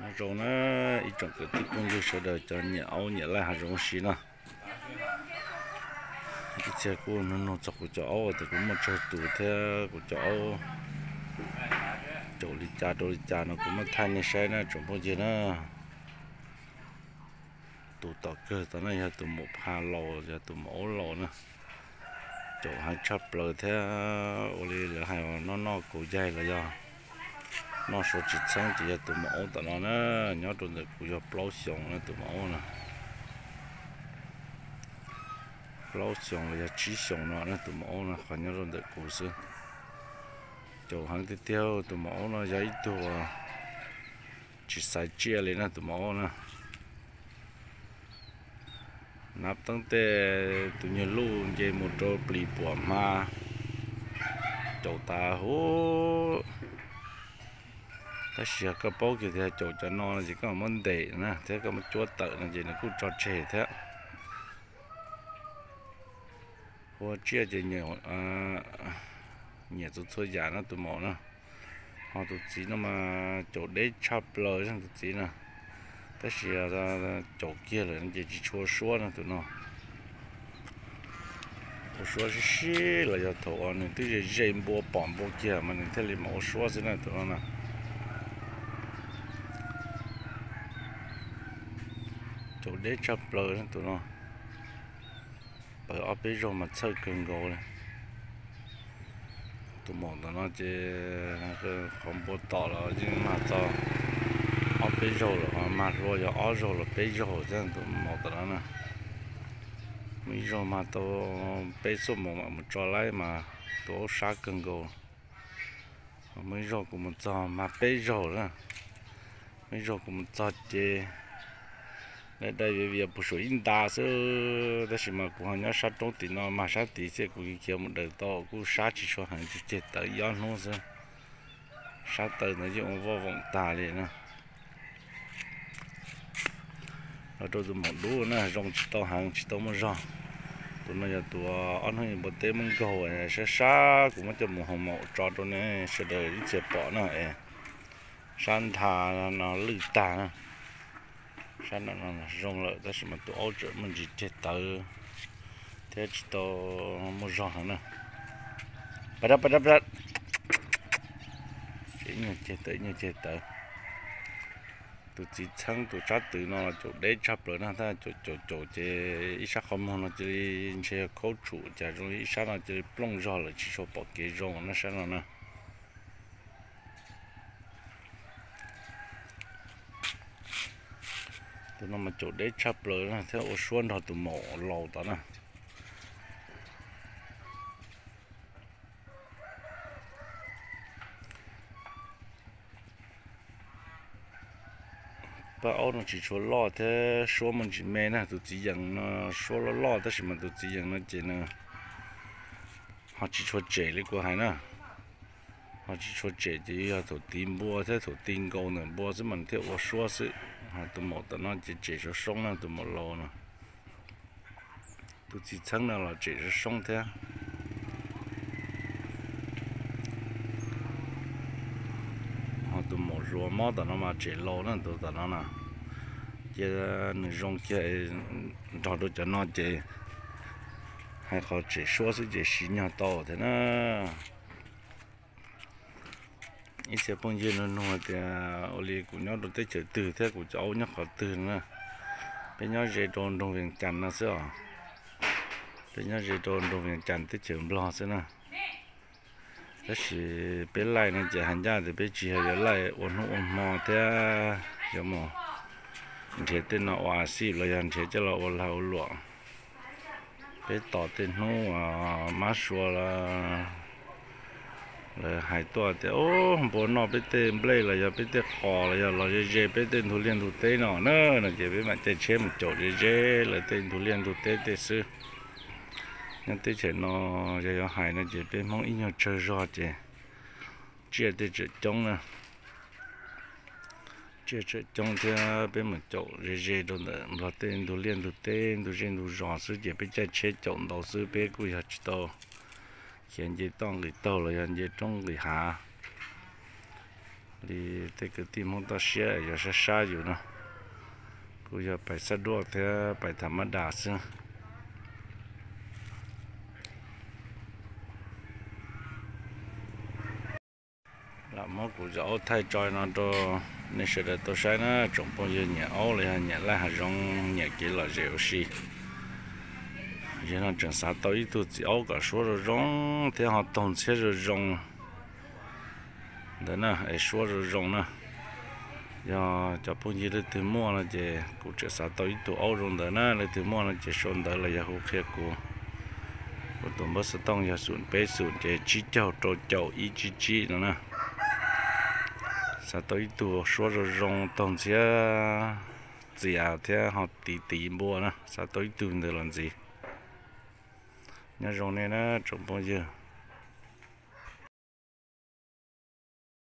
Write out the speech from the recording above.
Nyob zoo na, ib tsoom kwv tij phooj ywg sawv daws cov nyiam aub nyiam laij hav zoov si no. Ib txhia kuj nug nug txog kuv cov aub tias kuv muaj tsawg tus thiab kuv cov aub caum li cas rau li cas no kuv muab thaij nej saib na tsoom phooj ywg na. Tus tom kawg tom no yog tus maum pha laus, yog tus maum aub laus na. Caum heev tshaj plaws thiab ua li lawv hais noj noj kaus yaig los yog noj suav tsis txheeb ces yog tus maum aub tom no na. Nyob rau ntawm kuv yog plaub xyoos na tus maum aub no. Plaub xyoos los yog tsib xyoos no na tus maum aub no qhov nyob rau ntawm kuv xwb. Caum heev tiag tiag, tus maum aub no yog ib tug tsis xaiv tsiaj li na tus maum aub na. Nab teeb tej tus nyuag luj nce mus rau plis puam hma, caum tas huv. Tab sis yog koj paub kiag tias caum cov no no ces koj muab ntes na thiab koj muab cuab tawm no ces nws kuj tso tseg thiab. Ua tsiaj ces nyiam txhua txhua yam no tus maum na. Ho tus txiv no mas caum deb tshaj plaws tus txiv na. Tab sis caum kiag lawm ces tsis tshua suab no tus no. Ua suab sib sib los yog thaum uas nws twb ze ze npua pom npua kiag mas nws thiaj li mam ua suab xwb na tus no na. Caum deb tshaj plaws tus no. Pawv ob peb zaug mas txhawj kawg nkaus li. Tus maum tom no ces qhov npua tom los yeej mag txog ob peb zaug lawm, mag hlua yog ob zaug los peb zaug thiab tus maum tom no na. Muaj ib zaug mag tau peb xuab moos mam mus tso laib mas tus aub sab kawg nkaus. Muaj ib zaug kuv mus txog mag peb zaug na. Muaj ib zaug kuv mus txog ces dai dai viav vias puag saum ib nta xwb, tab sis mas kuv ho nyob sab roob tim no mag sab tid xwb kuv khiav mus daws tau kuj sab tsis tshua heev ces ceg tawv ib ob hnub xwb. Sab taw ntawd yeej ua voj voom tag li na. Los rau tus maum dub na zoo tsis tau heev tsis tau muaj zog. Tus no yog tus ob hnub npua teb muab nkaug sab sab kuv muab coj mus hoo maum tso rau nej sawv daws ib txhia pom na es. Sab ntha no lwj tag na. Sab no zoo lawm tab sis mas tus aub tseem muaj ntsis ceg tawv thiab tsis tau muaj zog heev na. Pab rab pab rab pab rab. Ib nyuag ceg tawv ib nyuag ceg tawv. Tus txiv txheeb tus tsab twv no caum deb tshaj plaws na, tab caum caum caum ces ib sab qhov muag no cia li ntshe yog khaub tshum cas zoo li ib sab no cia li plooj zog lawm tsis tshua pom kev zoo na sab no na. Tus no mas caum deb tshaj plaws thiab ua suab nrog tus maum laus tod na. Pab aub no tsis tshua loj thiab suab muaj ntsis me na, tus txiv yees no suab loj loj tab sis mas tus txiv yees no ces nws ho tsis tshua tsem li kuv hais na. Ho tsis tshua tsem ces yog thaum tiv npua thiab thaum tiv nkaus ntawm npua xwb mas nws thiaj ua suab xwb. Ho tus maum tom no ces tsem soob soob na, tus maum laus no. Tus txiv txheeb no los tsem soob soob thiab. Ho tus maum hluas mob tom no mas tsem laus na, tus tom no na. Cia nws zoo kiag nrog rau cov no ces hais qhov tsem suab xwb ces siv nyog tau thiab na. Ib txhia phooj ywg nug nug tias ua li kuv nyob rau teb chaws twg thiab kuv cov aub nyob qhov twg na. Peb nyob ze rau nroog Vees Cas no xwb os. Peb nyob ze rau nroog Vees Cas teb chaws Nplog xwb na. Tab sis peb laij no ces hais ncaj tias peb tsis yog yuav laij ua hnub ua hmo thiab yuav mus nrhiav tej no ua a xij los yog nrhiav coj los ua lag ua luam. Peb tos tej hnub uas mab sua lawv hais tuaj tias npua noj peb tej nplej los yog peb tej qos los yog los ze ze peb tej ntug liaj ntug teb no na, no ces peb mam caij tsheb mus caum ze ze lawv tej ntug liaj ntug teb tej xwb. Nyob teb chaws no yog yuav hais no ces peb Hmoob ib nyuag tsawg zog ces tsiaj tej tseem coob na. Tsiaj tseem coob thiab peb mus caum ze ze rau ntawm Nplog tej ntug liaj ntug teb ntug zej ntug zos xwb ces peb caij tsheb caum ntau xwb, peb kuj yog tsis tau khiav nce toj nqis taug los yog nce roob nqis hav. Li tej kwv tij Hmoob toj siab yog sab sab yus no, kuv yog pais xab duaj thiab pais tham mab das xwb. Lam muab kuv cov aub thaij tso no rau nej sawv daws tau saib na, tsoom phooj ywg nyiam aub los yog nyiam laij hav zoov, nyiam kev lom zem ua si. Yog no tseem xav tau ib tug txiv aub kom suab zoo zoo thiab ho taug ntxhiab zoo zoo ntawd na, es suab zoo zoo na. Yog cov phooj ywg leej twg muaj no ces kuv tseem xav tau ib tug aub zoo ntawd na, leej twg muaj no ces sau ntawv los yog hu qhia kuv. Kuv tus npawb xov tooj yog xoom peb xoom ces tsib caug rau caum ib tsib tsib no na. Xav tau ib tug suab zoo zoo taug ntxhiab txias thiab ho tiv tiv npua na, xav tau ib tug ntawd los ntxiv. Nyob zoo nej na tsoom phooj ywg.